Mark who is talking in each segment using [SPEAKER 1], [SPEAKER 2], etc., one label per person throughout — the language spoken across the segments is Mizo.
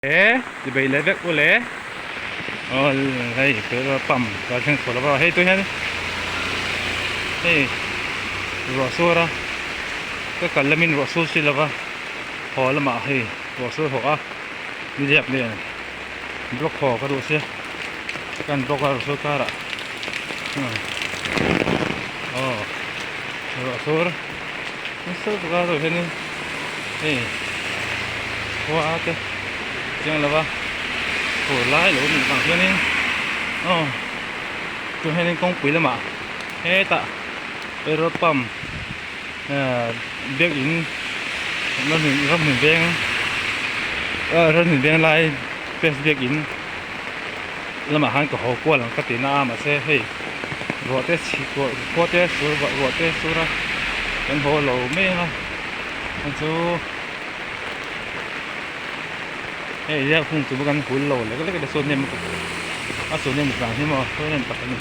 [SPEAKER 1] E ti bei leh vek ule aw hei petrol pump ka thleng chhuah lova hei tui hian hei ruah sur a ka kal lamin ruah sur si lova haw lamah hei ruah sur haw a niliak nen block haw ka duh sia kan block a ruah sur karah aw ruah sur nasa taka tawh hianin hei khua te chiang lova fur lai lo nih vang hianin aw tun hianin kawngpui lamah hetah petrol pump ah biakin ramhun veng ah ramhun veng lai press biakin lamah khan ka haw kual ang ka ti na a mahse hei ruah te chhi khua te sur ruah te sur a kan haw lo mai ang a hei chu hei hian hung chu kan hul lo lek lek a sawn hnem a sawn hnem vang hi maw sawn hnem tak a ni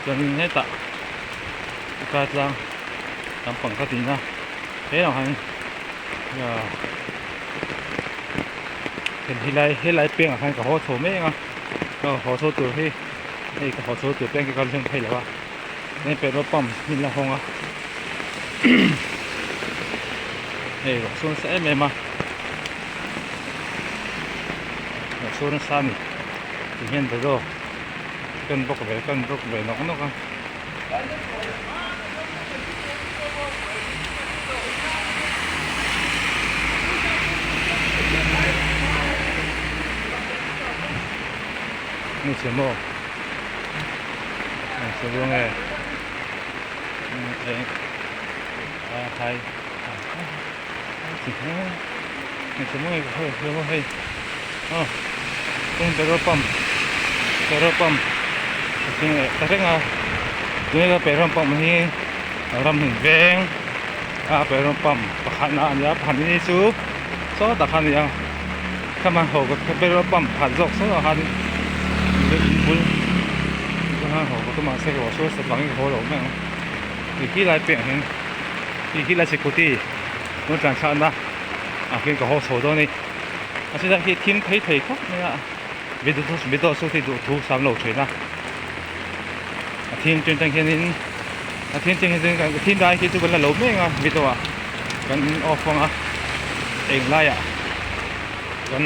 [SPEAKER 1] chuanin hetah ka tlang lampang ka tih na he lamah hian ah helai helai pengah khan ka haw chho mek a ka haw chho tur hi hei ka haw chho tur peng khi ka thleng phei lo a heng petrol pump hi la hawng a hei ruah sur nasa em em a ruah sur nasa a ni ti hian video kan bawk ve kan bawk ve nawk nawk a. Ni se maw ni se buang e eng a hai ni se maw hei hei aw eng petrol pump petrol pump ta reng a tunge petrol pump hi ram hmun veng a petrol pump pakhat na a ni a pakhat ni chu sawtah khan a ni a khama ho petrol pump pakhat zawk sawtah khan in bul ho ka tum a mahse ruah sur sat vangin ka haw lo mai ang tih khi lai piah hian tih khi lai scooty lo tlan chhah na ah khian ka haw chho dawn a ni. A chutah hi thim thei thei khawp mai a video chu hei duh thu sam lo thin a a thim chen tang hianin a thim chen hian kan thim lai hi chu kan la lo mek a video ah kan off ang a eng laiah kan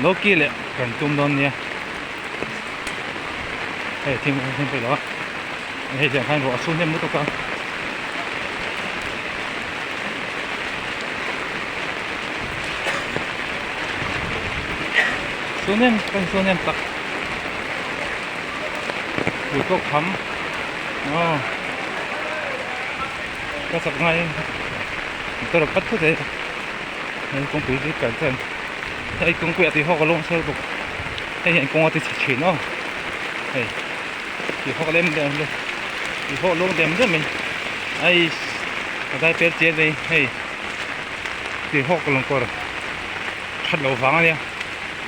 [SPEAKER 1] lo ki leh kan tum dawn nia hei thim thim peih lo a hei tiang khan ruah a chhun hnem lutuk a. Chhun em kan chhun em tak pui tawk tham aw ka chak ngai motor a pat thut e hei kawngpui chu kal chuan hei kawngpui ah tui hawk a lawng chhuak bawk hei hian kawng a ti chhe thin aw hei. Tih hawk lem lem le tih hawk lung dem dem mai ai ka dai pel chian mai hei tih hawk lawng kawr that loh vang ania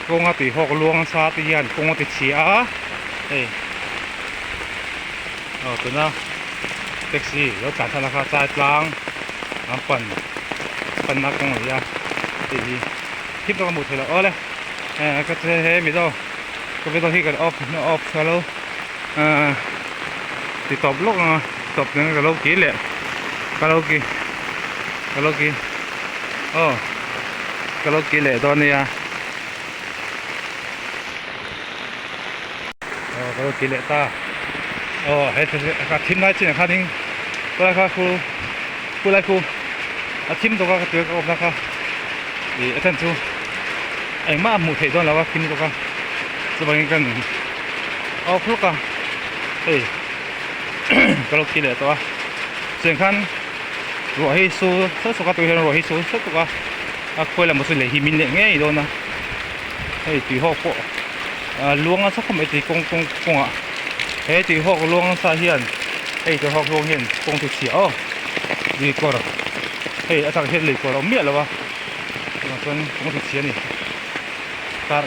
[SPEAKER 1] kawnga tih hawk luang nasa te hian kawng a ti chhia a hei aw tuna taxi lo tlan thla na kha chai tlang an pan panna kawng a ni a hei hi thim tawk a hmuh theih loh awle ka he mizo. Ka video hi kan off off ka lo ahh ti tawp lawk ang a tawp nen ka lo ki leh ka lo ki ka lo ki aw ka lo ki leh dawn ania aw ka lo ki leh ta aw he ka thim lai chin ah khanin khulai kha khu khulai khu a thim tawk a ka tui ka awmna kha ih a then chu. Engmah a hmuh theih dawn lo a thim bawk a chuvangin kan off hluk a hei ka lo khi leh tawh a chuan khan ruah hi su sawk sawk a tui hian ruah hi su sawk sawk a a khuai lam chu lei hi min leh ngei dawn a hei tui hawk pawh a luang nasa khawp mai tui kawng kawng kawngah he tui hawk luang nasa hian hei tui hawk luang hian kawng chu chhia aw lui kawr hei a chak hian lui kawr a awm miah lo a. Tunah chuan kawng ti chhia a ni car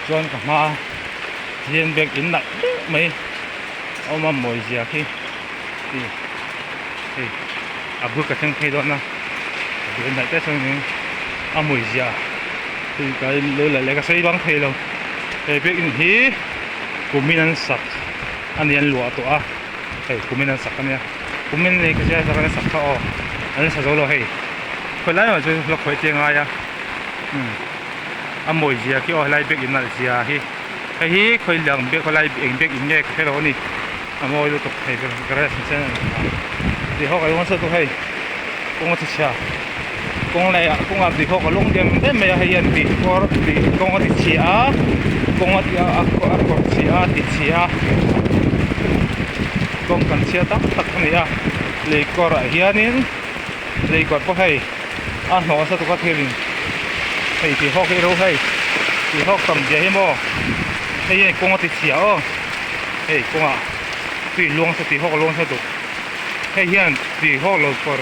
[SPEAKER 1] chuan ka hma hian bag in nalh deuh mai a awm a mawi zia khi hei. A bul ka thleng phei dawn a a bul hnaih te chuan a hmui zia ka lo la leh ka sawi bang thei lo he biakinn hi kumin an sak a ni an luah tawh a hei kumin an sak a nia kumin ni ka hria an sak kha aw an la sa zo lo hei khawi lai mah chu la khawih te a ngai a umm a mawi zia khi aw helai biakinn nalh zia hi hei hi khawi lang biak khawlai eng biakinn nge ka hre lo a ni. A mawi lutuk hei garage sen a ni a tih hawk a lung nasa lutuk hei kawng a chhia kawng leh ah kawngah tih hawk a lung dem dem mai a hei hian tih kawr tih kawng a ti chhia a kawng a a kawr chhia a ti chhia a kawng kan chhia tam tak a ni a lei kawr ah hianin lei kawr pawh hei a hnawh nasa lutuk a thil in hei tih hawk hi ro hei tih hawk tam zia hi maw hei hian kawng a ti chhia aw. Hei kawngah tui luang sa tih hawk luang sa tuk hei hian tui hawk lo kawr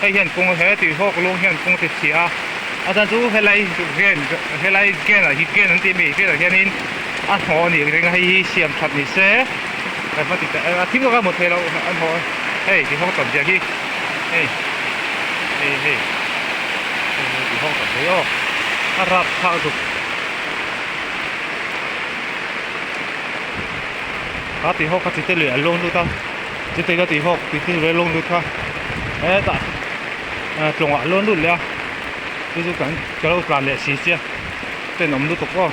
[SPEAKER 1] hei hian kawng he tui hawk luang hian kawng ti chhia a a chhan chu helai gen helai gen ah hi gen an tih mai gen ah hianin a hnawh a nih ring a hei hi siam that ni se kan va ti ta a thim lawk a hmu thei lo a hnawh hei tui hawk tam zia hi hei hei hei hei tui hawk tam thei aw a rapthlak lutuk. Kha tih hawk kha chi te lui an lawng lut a chi te ka tih hawk tih te lui a lawng lut kha hetah tlawngah a lawn lut leh a chu chu kan ka lo tlan leh si chiah tenawm lutuk aw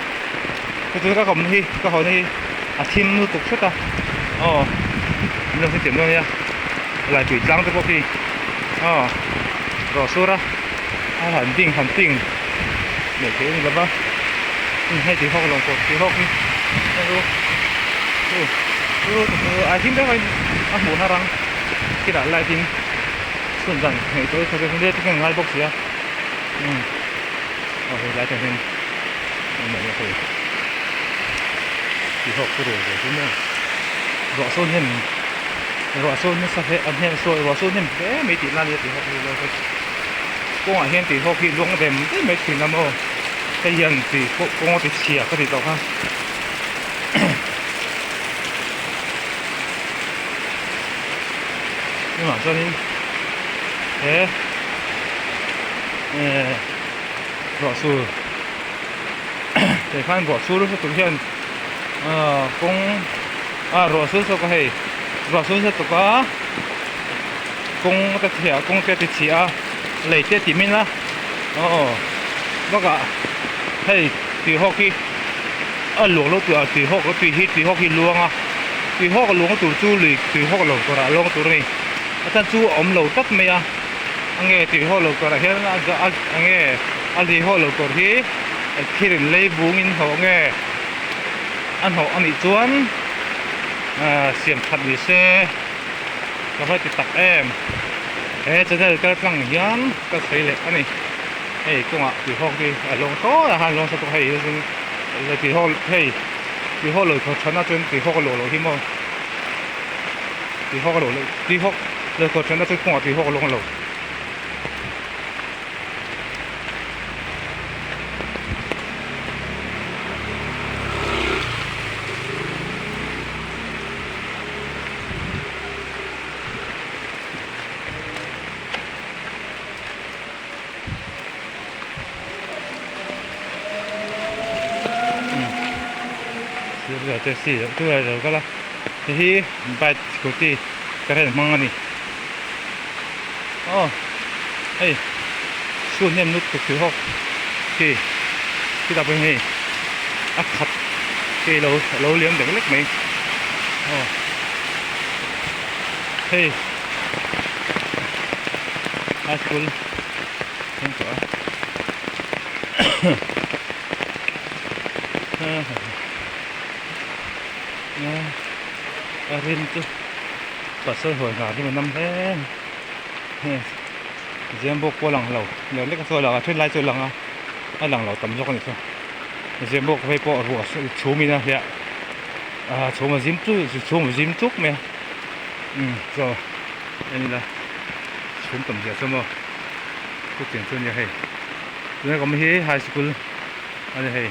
[SPEAKER 1] chu chu ka kawmna hi ka haw na hi a thim lutuk hret a aw min lo hrethiam dawn nia laipui tlang te pawh khi aw rawh sur a a han ding han ting leh theih a ni lo va hei tih hawk lawng pawh tih hawk hi hei u u u a him deuh a a hmuh har ang khilah light in chhun zan hneih tawh hi kha let hian ngai bawk si a umm aw hei lai te hian hei tih hawk chu rul ve chu maw ruah sawn hian ruah sawn nasa hle a hnem sawi ruah sawn hnem hle mai tih lai a nia tih hawk hi lai te kawngah hian tih hawk hi luang dem dem mai thin a maw hei hian tih pawh kawng a ti chhia ka ti tawh kha tunah chuanin he ehh ruah sur teh khan ruah sur nasa tur hian ahh kawng ah ruah sur zawk a hei ruah sur nasa tuk a kawng te chhia kawng te a ti chhia a lei te a ti min a aw bakah hei tui hawk hi a luang lo tur ah tui hawk tui hi tui hawk hi luang a tui hawk a luang tur chu lui tui hawk lo kawrah a luang tur a ni a chhan chu a awm lo tlat mai a a nge tui hawk lo kawrah hian a a nge a lui hawk lo kawr hi thil in lei bung in hnawh nge a hnawh a nih chuan ahh siam that ni se ka va ti tak em he channel kal tlang hian ka sawi leh a ni hei kawngah tui hawk hi a lawng tawt a han lawng sa tawk hei tui hawk hei tui hawk lo thaw than a chuan tui hawk a lawh loh hi maw tui hawk a lawh loh tui hawk lo thaw than a chuan kawngah tui hawk a lawng lo. Hei hi bike scooty current hmang a ni aw hei chhun hnem lutuk tih hawk khi khitah pawh hian hei a khat khi alo alo liam dek lek mai aw hei high school thleng tawh a a rin chu pasal huai nghah hi a nam hle a zem bawk pawh a lang lo leh lek chu a lang a then lai chu a lang a a lang lo tam zawk a ni chu zem bawk phei pawh ruah chhum in a hliah ah chhum a zim chu chhum a zim chuk mai a umm chaw en ila chhum tam zia chu maw chutiang chu a nia hei tuna ka awm hi high school a ni hei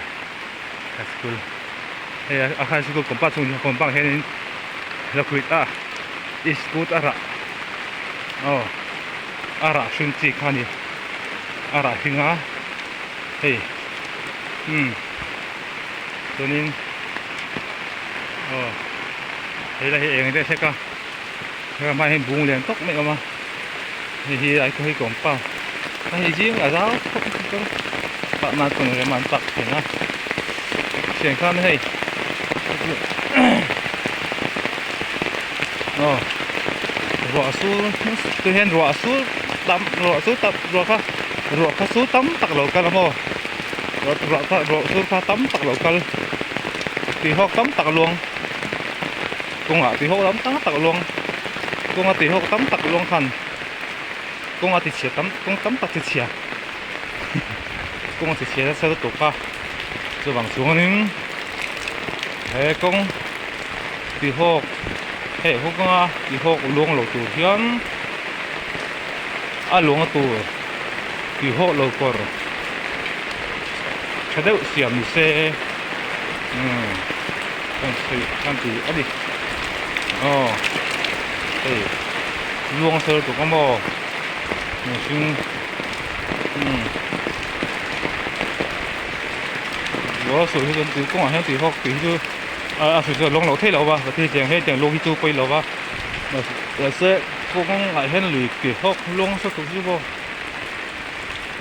[SPEAKER 1] high school hei a high school compound chhung compound ah hianin lakhuih a iskut a rah aw. A rah hring chi kha a ni a rah hring a hei umm chuanin aw hei lai hi eng deuh hlek a hei hmaah hian bung lian tawk mai a awm a hei hi ai hei compound a hei zing a zau khawp mai chuan tah nan pawn rem an tak thin a thian khan hei aw ruah sur tui hian ruah sur tam ruah sur tam ruah kha ruah kha sur tam tak lo kal a maw ruah kha ruah sur kha tam tak lo kal tui hawk tam tak a luang kawngah tui hawk tam tak tak a luang kawnga tui hawk tam tak luang khan kawnga ti chhia tam kawng tam tak ti chhia kawng a ti chhia nasa lutuk a chuvang chuanin he kawng tui hawk hei kawng kawnga tui hawk luang lo tur hian a luang a tur tui hawk lo kawr tha deuh siam ni se umm kan sawi kan ti a ni aw hei luang sawi lutuk a maw mihring umm ruah a sur hi chuan tui kawngah hian tui hawk tui hi chu a sur chu a lawng loh theih loh va pathian tiang hian tiang lung hi chu pawi lo va mahse kawngah hian lui tui hawk luang nasa tuk chu maw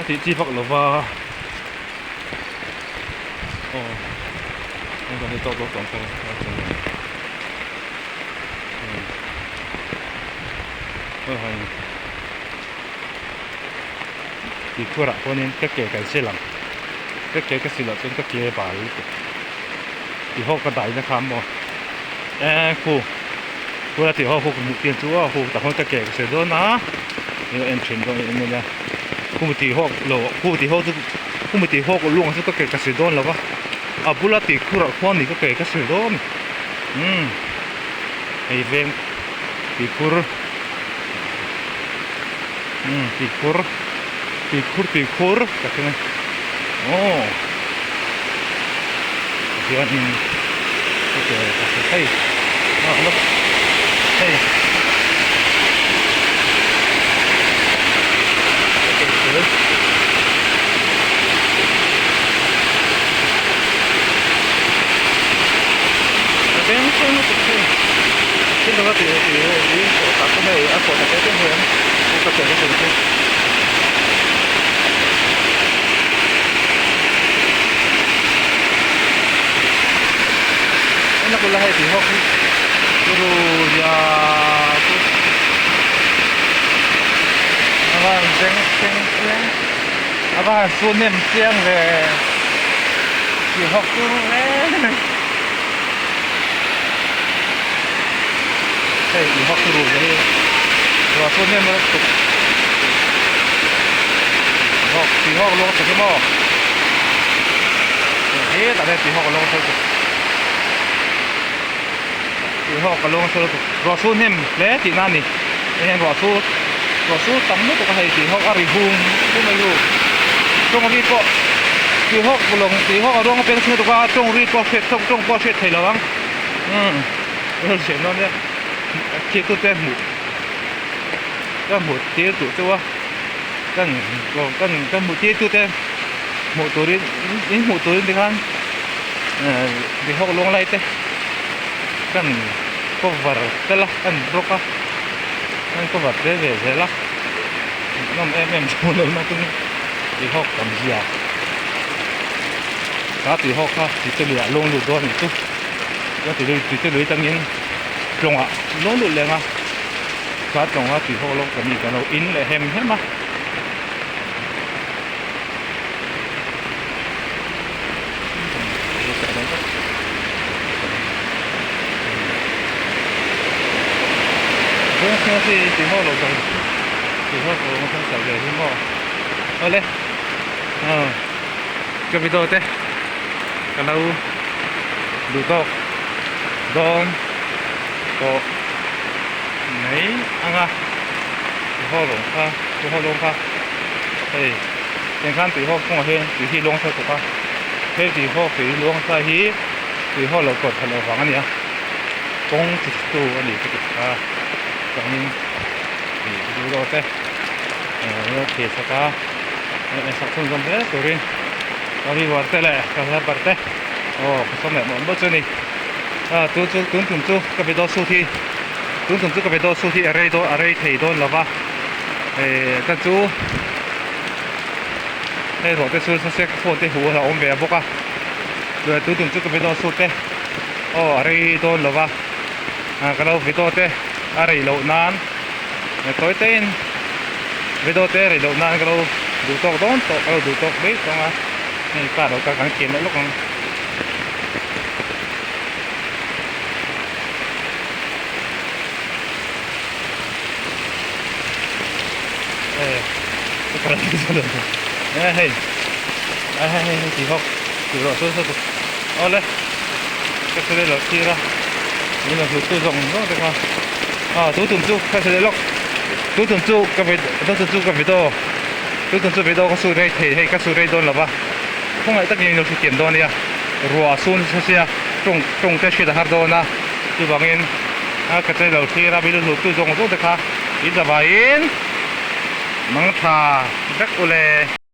[SPEAKER 1] a tih chi vak lo va aw Tih khuarah pawhin ka ke kan sil ang ka ke ka sil loh chuan ka ke bal lutuk tih ho ka daina kha maw eee khu khua tih ho khu ka hmuh tir chu aw khu tah khawn ka ke ka sil dawn a ilo en thin dawn em ania khu tih ho lo khu tih ho chu khu tih ho luang chu ka ke ka sil dawn lo va a bula tih khurah khuan ni ka ke ka sil dawn umm hei veng tih khur. Umm tuikhur tuikhur tuikhur ka thleng a aw tichuanin hei hei A va han su nem chiang ve tih hawk tur reng mai hei tih hawk tur ve hi ruah su nem lutuk hawk tih hawk luang tak hi maw hetah hian tih hawk a luang lutuk tih hawk a luang lutuk ruah su hnem hle tihna a ni hei hian ruah su ruah su tam lutuk a hei tih hawk a ri hum hum mai chu tawng ri pawh tih hawk lawng tih hawk a ruang a peng chhung lutuk a tawng ri pawh hriat tawng tawng pawh a hriat theih lo ang umm hriat dawn nia thil tu te hmuh ka hmuh tir duh chu a kan kan ka hmuh tir tu te hmuh turin in hmuh turin tikhan ehh tih hawk luang lai te kan cover tel a kan bawk a kan cover tel ve zel a hmuhnawm em em chu lo na chung tih hawk tam zia kha tih hawk kha tih te lui ah lawng lut dawn anih chu chuan tih lui tih te lui atangin tlawngah lawng lut leng a kha tlawnga tih hawk lawng kan nih kan lo in leh hem hem a. Awle ka video te ka lo duh tawk dawn tawh mai ang a kha kha hei. Tiang khan tuihawk kawngah hian tui hi luang chhuak tuk a, he tuihawk tui luang sa hi tuihawk lo kawt that loh vang a ni a, kawng chi chhe tu a ni ka ti kha chuangin ih video te. Min lo thlir sak a, en sak chhunzawm zel turin ka viewer te leh ka helper te aw ka sawm leh mawlh mawlh chu a ni. A tun chu tun tum chu ka video shoot hi tun tum chu ka video shoot hi a rei dawn a rei thei dawn lo va eh chuan chu hei ruah te chu nasa ka phone te huh a awm ve a bawk a tun tum chu ka video shoot te aw a rei dawn lo va ka lo video te a rei loh nan. Tawi te in video te rei loh nan ka lo duh tawk dawn tawh ka lo duh tawk mai tawng a hei car lo kal kan kian leh lawk ang. Hei hei hei hei ti bawk tih rawh chu awle ka thil lo thlir a min lo hlut tu zawng zawng te kha ah tu tum chu ka hre leh lawk tu tum chu ka tu tum chu ka video tu tum chu video ka su rei thei hei ka su rei dawn lo va khawngaih takin min lo hrethiam dawn ania ruah a su nasa sia tawng tawng te hriat a har dawn a chuvangin a ka chei lo thlir a min lo hlut tu zawng zawng te kha in zavaiin mangtha vek ule.